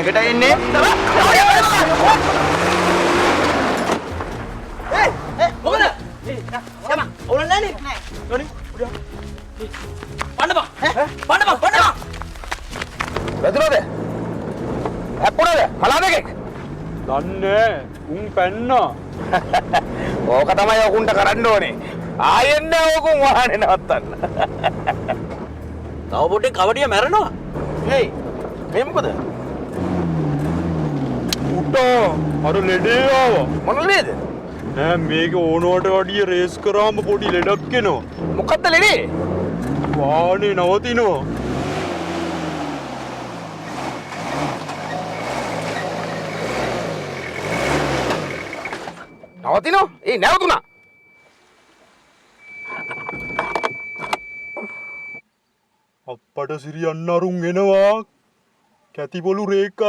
එකට එන්නේ. ඒ ඒ මොකද? යම අවුල නෑනේ. නෑ. නෝනි උඩ. පන්නපන්. පන්නපන් පන්නපන්. වැදුනද? හැප්පුණාද? මලා දෙකෙක්? දන්නේ උන් පැන්නා. ඕක තමයි ඔකුන්ට කරන්න ඕනේ. ආයෙත් නෑ ඔකුන් වාහනේ නවත්තන්න. තව පොඩ්ඩෙන් කවඩිය මැරෙනවා. හේයි මේ මොකද? උටා අර ලෙඩේ ආවා. මොන ලෙඩේද? නෑ මේක ඕනවට වැඩිය රේස් කරාම පොඩි ලෙඩක් එනවා. මොකද්ද ලෙඩේ? වාහනේ නවතිනවා. නවතිනවා? ඒ නැවතුණා. අප්පට සිරියන්න අරුන් එනවා. කැතිපොළු රේක් අර